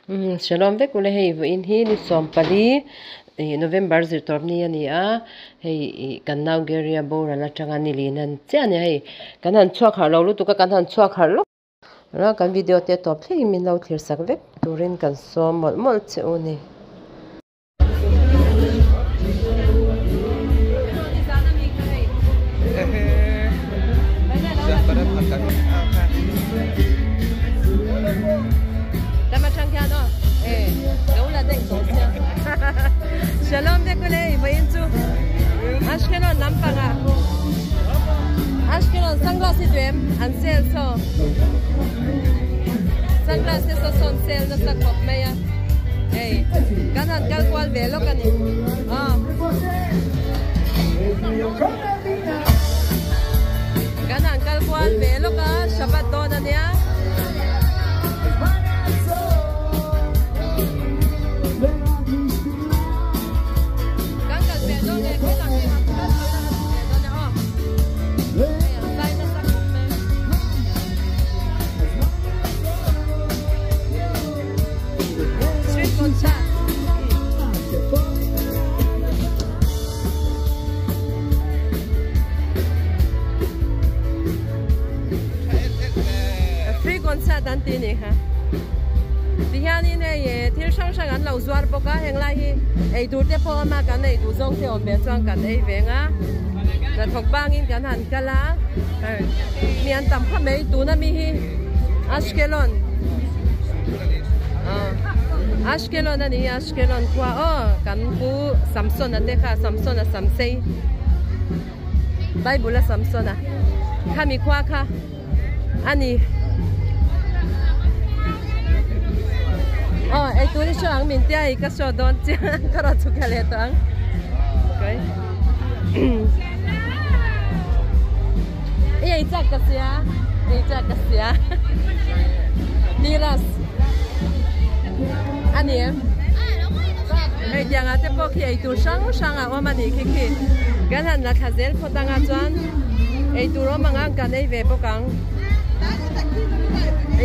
Umm Shalom vek ule hei vawiin hi ni 14 ih November zirtawp ni a ni a hei ih kan nau Gary-a boral atanga ni lin an chiah a ni hei kan han chhuak harh lo lutuk a kan han chhuak harh lawk a kan video te a tawp thlengin min lo thlir sak vek turin kan sawm mawlh mawlh che u a ni. Shalom te kule vawiin chu Ashkelon lampangah Ashkelon sunglass hi duh em an sale saw sunglass te saw sawn sale nasa khawp mai a hei kan han kal kual ve lawk a ni aw kan han kal kual ve lawk a Shabbat dawn a nia. Kan kal ve dawn e khi lam hi han kal chho ila kan hmu ve dawn e aw hei an zai nasa khawp mai. Street concert. Free concert an ti ni kha. Tihianin hei eh thil hrang hrang an lo zuar bawk a heng lai hi ei tur te pawh a kan ei duh zawng te awm ve chuan kan ei ve ang a. Hnathawk bangin kan han kal a mi an tam khawp mai tuna mi hi Ashkelon Ashkelon a ni Ashkelon khua aw kan pu Samsona te kha Samsona Samsei Bible a Samsona khami khua kha a ni aw ei tur hi hriat ang min tia hei ka hriat dawn chiang ka rawn chhuk leh tawh ang i ei chak ka sia ei chak ka sia Niras a ni em hei tiang ah te pawh khi ei tur hrang hrang a awm a nih khi khi kan han la thla zel phawt anga chuan ei tur awm ang ang kan ei ve bawk ang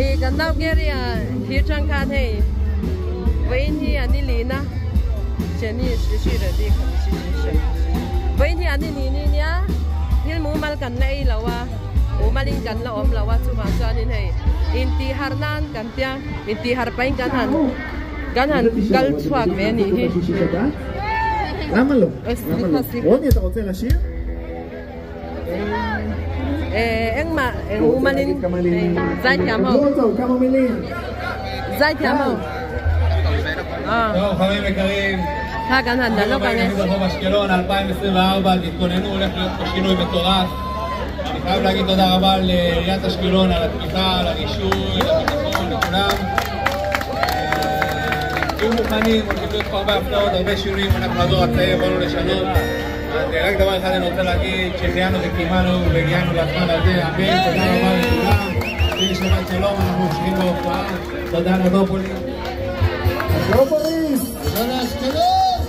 ih kan nau Gary a thir tang khan hei vawiin hi an i lin a Jenny hri ready kha mi hri hri vawiin hi an i ni ni nia thil mumal kan la ei lo a mumal in kan la awm lo a chuvang chuanin hei intihharh nan kan tia intihharh pahin kan han kan han kal chhuak ve a nih hi. Engmah eng mumalin zaithiam ho zaithiam ho kha kan han la lawk ang e. אז רק דבר אחד אני רוצה להגיד, שהחיינו וקיימנו והגיענו לזמן הזה, אמן, תודה רבה לכולם, שיהיה שבת שלום, אנחנו ממשיכים בהופעה, תודה לאנדרופוליס. אנדרופוליס! תודה לאשקלון!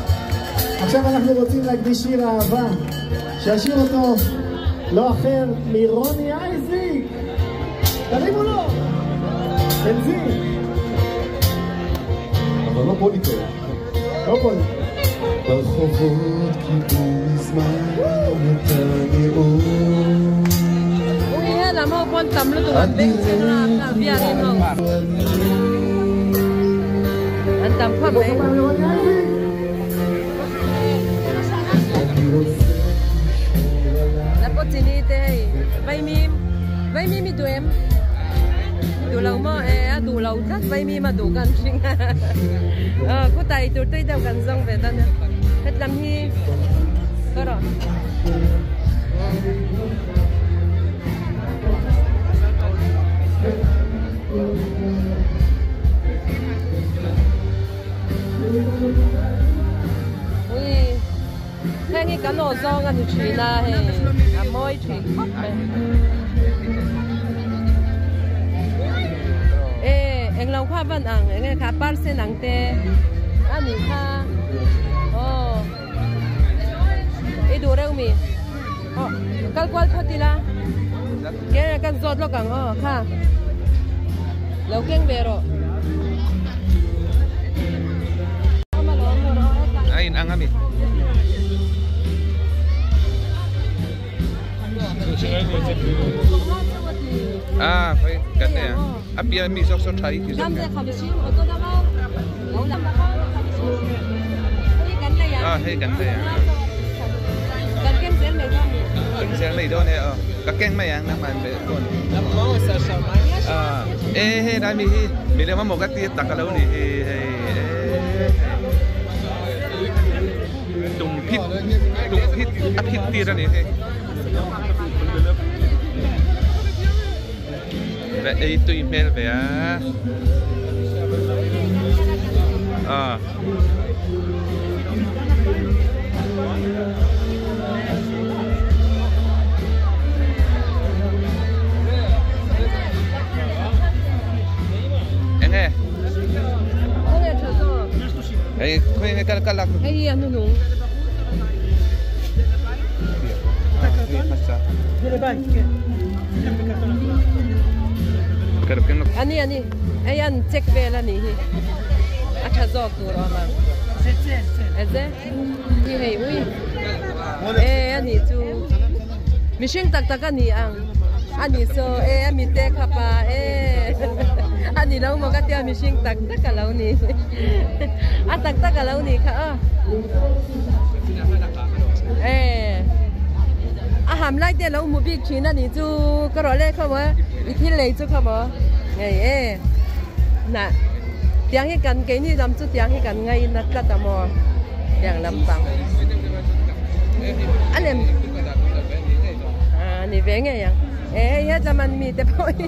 עכשיו אנחנו רוצים להקדיש שיר אהבה, שישיר אותו לא אחר מרוני אייזיק! תרימו לו! בנזין! אבל לא פוליטיקה. לא פוליטיקה. ברחובות קיבלו מזמן את הנאום. Ui helam ho pawn tam lutuk an beng chheng a a biakin ho an tam khawp mai. La pawh chini te hei vaimim vaimim i duh em duh lo maw e a duh lo tlat vaimim a duh kan hring a aw khutah eitur tui deuh kan zawng ve dawn a hetlam hi ka rawh. Ui heng hi kan aw zawng a ni thin a hei a mawi thin khawp mai e englo kha van ang enge kha parsen ang te a nih kha aw i duh reuh mi aw kal kual phawt ila ke kan zawt lawk ang aw kha lo keng ve rawh. ang ami? Ah, phải cái này à? Bia mi sok sok thai thì sok. À, hay cái này à? Cái này đó nè, cái keng mày ăn nang man be con. À, ê hey đây mi mi le ma mo ka ti tak lo ni hey tung phit a phit ti ra ni hey. Vậy ấy tùy mail về á. À. Anh nghe. Ê, khuyên cái cái lạc. Ê, anh nung. Ani ani, ei an check vel ani hi. A tha zawk tur awm ang. Eze? Hi hei ui. E ani chu. Mihring tak tak ani ang. Ani so e a mi te kha pa e. Ani lo maw ka tia mihring tak tak a lo ni. A tak tak a lo ni kha a. E. A ham lai te lo mu bik thin ani chu ka rawh le kha maw i thil lei chu kha maw ngei e na tiang hi kan keini lam chu tiang hi kan ngai na tlat a maw tiang lampang a lem a ni ve ngei ang e hei hetlam an mi te pawh hi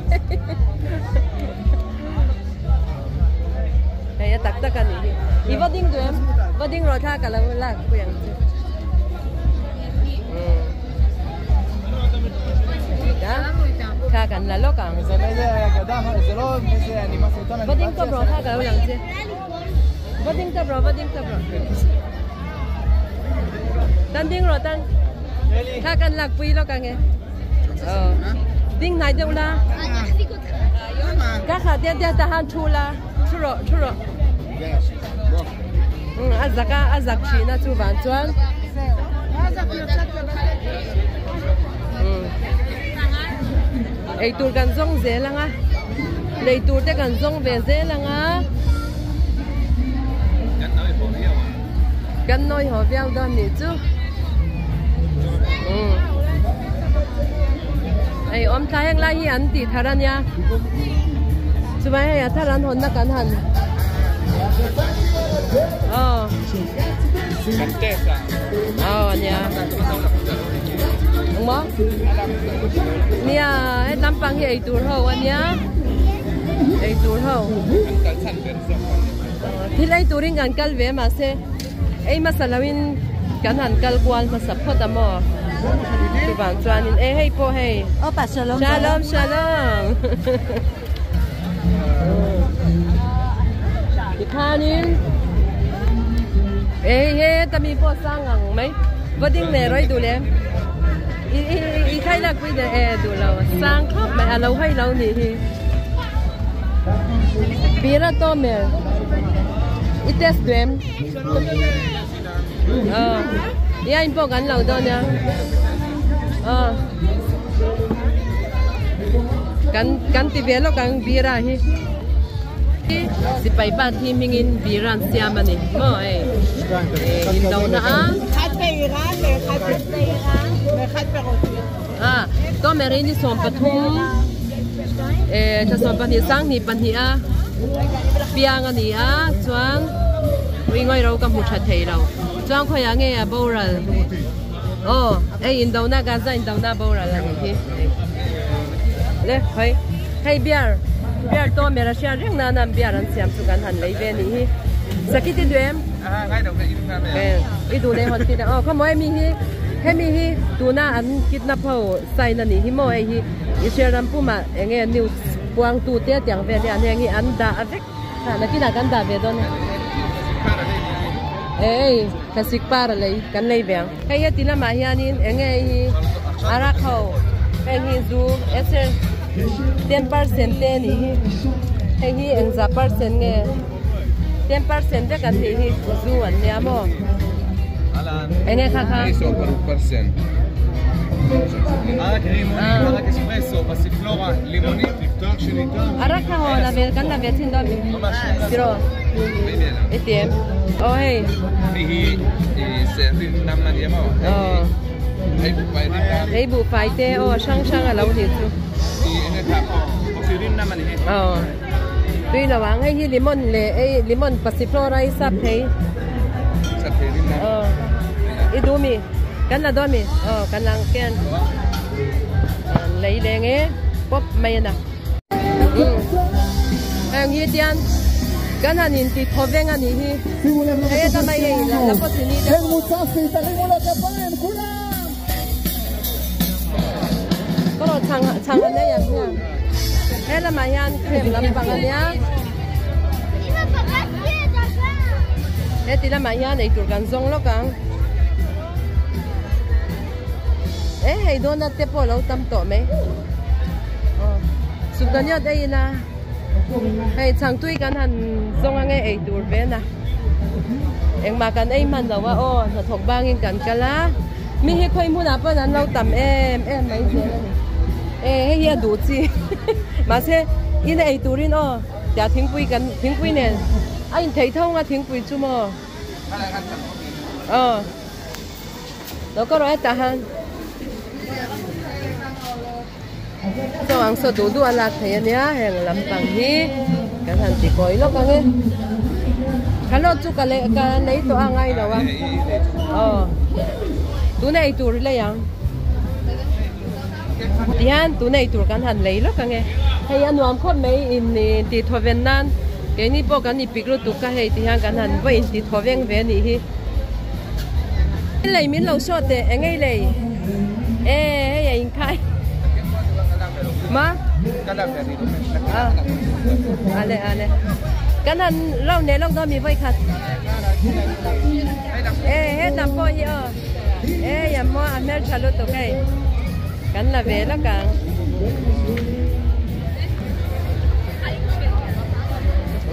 hei a tak tak a nih hi i va ding duh em va ding rawh thla ka lo lak pui ang chu. Kha kan la lawk ang. Va ding tawp rawh kha ka lo lang che. Va ding tawp rawh va ding tawp rawh. Tan ding rawh tan. Kha kan lak pui lawk ang e. Ding hnai deuh la. Ka kha tia tia ta han thu la. Thu rawh thu rawh. A zak a a zak thin a chu vang chuan. Eitur kan zawng zel ang a lei tur te kan zawng ve zel ang a kan nawi haw viau dawn nih chu hei awm thlai heng lai hi an tih thar a nia chuvang hei a thar an hawnna kan han aw aw a nia. Engmaw? Nia, he lampang hi eitur ho a nia. Eitur ho. Thil ei turin kan kal ve mahse ei hmasa loin kan han kal kual hmasa phawt a maw? Chuvang chuanin e hei pawh hei. Shalom shalom. Tikhanin e hei heta mi pawh sang ang mai. Va ding leh rawih duh leh i i i khai lak pui leh e duh lo sang khawp mai a lo haih lo nih hi Bira Tomer i test duh em aw ia in pawh kan lo dawn nia aw kan kan ti ve lawk ang Bira hi. Sipai pa thi hmingin bir an siam a ni maw hei indona a a Tomer-i ni 13 eh thla 12 sanghnih pahnih a piang a ni a chuan ui ngawi ro ka hmu tha thei lo chuan khawiah nge a boral aw hei indona Gaza indona boral a nih hi le hawi hei beer. Beer Tomer a hriat reng nana an beer an siam chu kan han lei ve anih hi. Sakit i duh em? I duh leh hawn tir ang aw. Khawmaw hemi hi hemi hi tuna an kidnap ho sign anih hi maw hei hi Israel ram pumah eng nge news puang tu te tiang vel hian heng hi an dah vek kha nakinah kan dah ve dawn a hei thlasik par a lei kan lei ve ang. Hei heti lamah hianin eng nge hei hi arak ho heng hi zu Israel 10% te anih hi hei hi engzah percent nge 10% vek an nih hi zu an nia maw. Enge kha kha? Hei 60%. Arak kha ho la ve kan la ve thin dawn mi. Tiraw? I ti em? Aw hei. Hei hi serh nam a nia maw? Aw. Hei buhfai rim nam. Hei buhfai te aw hrang hrang a lo nih chu. Hi enge kha coffee rim nam a ni hei. Aw. Tui lo ang hei hi lemon leh ei lemon pasiflora hi sap thei. Sap thei rim nam. Aw. I duh mi? Kan la dawn mi? Aw kan la ang khian. Lei leng e pawp mai a na. Heng hi tian kan han in ti thaw veng a nih hi. Hei a lamah hei la la pawh thini te pawh. Ka rawh chhang chhang an ei ang hian. He lamah hian cream lampang a nia. Heti lamah hian eitur kan zawng lawk ang. E hei donut te pawh a lo tam tawh mai. Aw sukdaniat ei ila hei chhangtui kan han zawng ange eitur ve na. Engmah kan ei hman lo a aw hnathawk bangin kan kal a. Mi hi khawi hmunah pawn an lo tam em em mai zel a ni. E hei hi a duh chi mahse ina ei turin aw tia thingpui kan thingpui nen a inthei tho ang a thingpui chu maw aw lo ka rawh hetah han chaw ang saw duh duh a lak thei a nia heng lampang hi kan han ti kawi lawk ang e khalawt chu ka leh ka lei tawh a ngai lo a aw tuna ei tur lei ang tihian tuna ei tur kan han lei lawk ang e hei a nuam khawp mai in tih thaw ven nan keini pawh kan ipik lutuk a hei tihian kan han vawi in ti thaw veng ve a nih hi lei min lo saw teh eng ei lei e hei a inkhai ma ale ale kan han round leh lawk dawn mi vawi khat e helam pawh hi aw e yamma a hmeltha lutuk hei kan la ve lawk ang.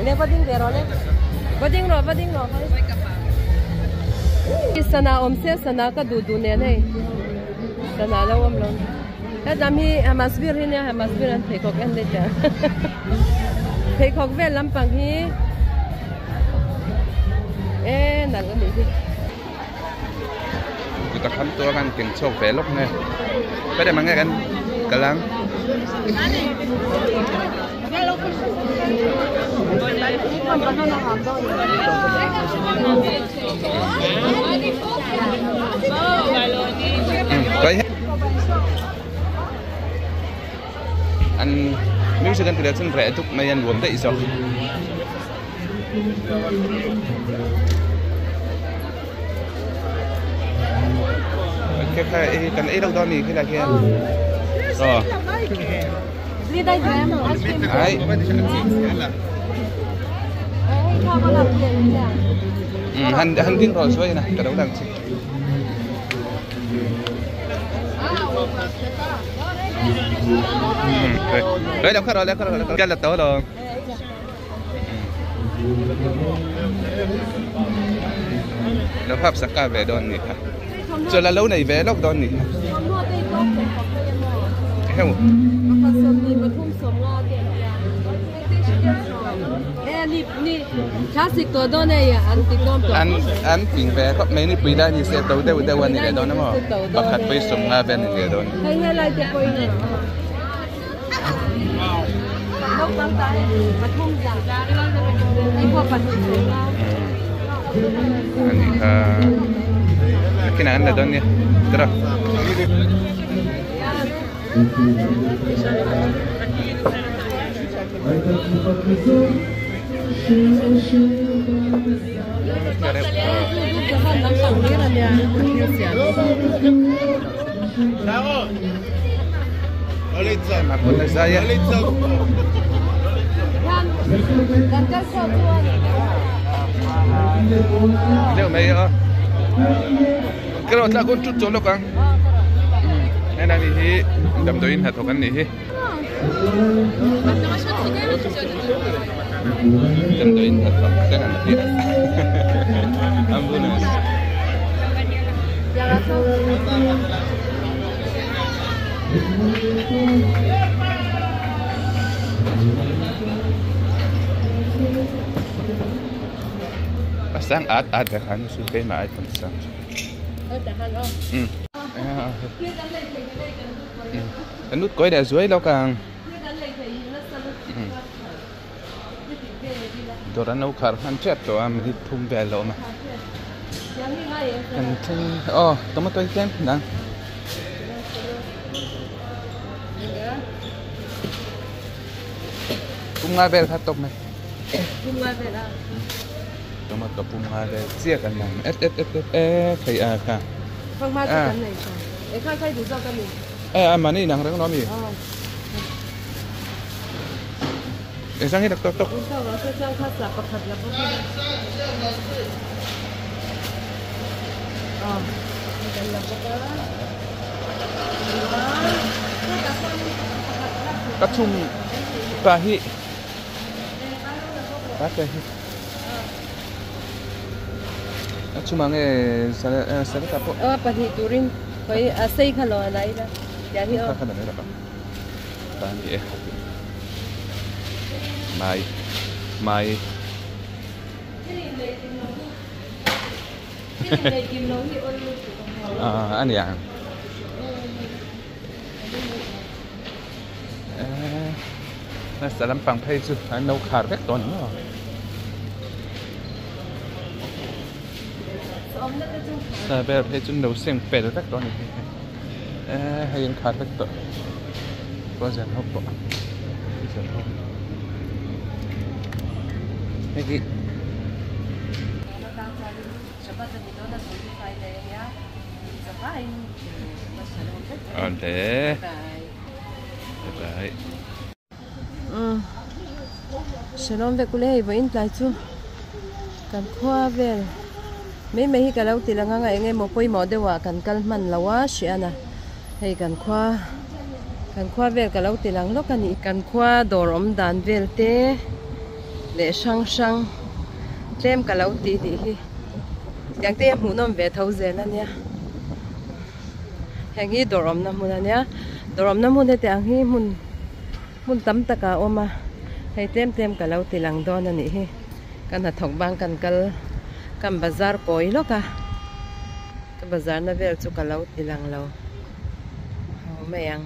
Ne va ding ve rawh le va ding rawh va ding rawh sana awm se sana ka duh duh nen hei sana lo awm lo helam hi hamasbir hi nia hamasbir an pheikhawk en daih teh pheikhawk vel lampang hi e nalh a nih hi. Kuta kham tur khan keng chhuak ve lawk nge hre mang nge kan kal ang. An music an ti leh chuan reh duk mai a nuam daih zawk. Kha kan ei lo dawn ni khilai khian aw ai han han ding rawh chuai na ka lo lang chi Đấy đâu khát rồi, đấy khát rồi, cái là tới rồi. Lo hap saka ve dawn ni kha. Chu la lo nei ve lawk dawn ni kha. Heu. An an ping ve khawp mai ni pui lai ni se to deuh deuh a ni leh dawn a maw. Pakhat pawh i sawm nga vel a ni leh dawn. Ani kha nakinah an la dawn nia tiraw. Deuh mai a ka lo tlak hun tut chu lawk ang heng lai hi damdawiin hnathawk an nih hi damdawiin hnathawk ten an ti ambulance. A sang at at vek han chu keimah ai kan sang chu. Um kan lut kawi leh zuai lawk ang. Dawr an lo khar hman tep tawh a minute thum vel a awm a kan thleng aw tomato hi tlem dang pum nga vel kha tawp mai tomato pum nga vel chiah kan lang et et et et et thei a kha e a mahni inang reng lo a mi. Engzang hi dak tawk tawk. Ka chhum pa hi pa te hi a chhum ang e salad ah pawh. Aw pahnih turin khawi a sei kha lo a la ila tiang hi aw. Kha kha la mai rawh. Ta ni e mai mai a ni ang nasa lampang phei chu an lo khar vek tawh a ni maw. Sa vel phei chu an lo seng fel vek tawh a ni eh hei an khar vek tawh frozen ho pawh frozen ho hei hi. Awle bye bye. Shalom vek ule hei vawiin tlai chu kan khua vel mai mai hi ka lo ti lang ang a eng emaw pawimawh deuh ah kan kal hman lo a hriat a hei kan khua kan khua vel ka lo ti lang lawk a ni kan khua dawr awm dan vel te leh hrang hrang tlem ka lo tih nih hi tiang te hi a hmuhnawm ve tho zel a nia heng hi dawr awmna hmun a nia dawr awmna hmun heti ang hi hmun hmun tam takah a awm a hei tlem tlem ka lo ti lang dawn a nih hi ka hnathawk bang kan kal kan bazar kawi lawk a ka bazar na vel chu ka lo ti lang lo ho mai ang.